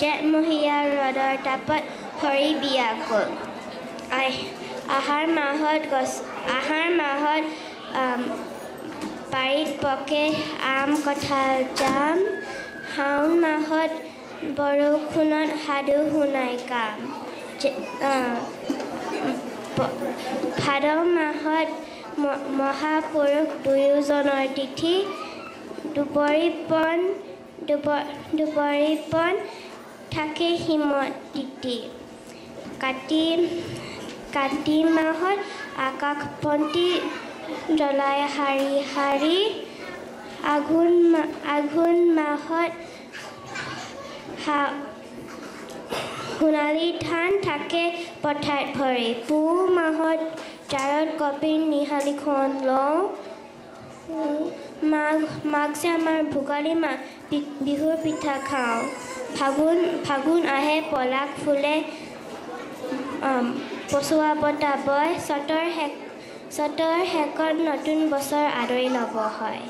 জেঠমহীয়া ৰ'দৰ তাপত হৰি বিয়াকুল। আহাৰ মাহত গছ, আহাৰ মাহত বাৰীত পকে আম, কঁঠাল, জাম। শাওণ মাহত বৰষুণত সাধু শুনাই কাম। ভাদ মাহত মহাপুৰুষ দুয়োজনৰ তিথি। দুবৰিবন থাকে হিমত তিতি। কাতি মাহত আকাশ বন্তি জ্বলাই শাৰী শাৰী। আঘোণ মাহত সোণালী ধান থাকে পথাৰত ভৰি। পুহ মাহত জাৰত কপি নিহালিখন লওঁ। মাঘ যে আমাৰ ভোগালী মাহ, বিহুৰ পিঠা খাওঁ। ফাগুন আহে পলাশ ফুলে, পচোৱা বতাহ বয়। চ'তৰ শেষত নতুন বছৰ আদৰি ল'ব হয়।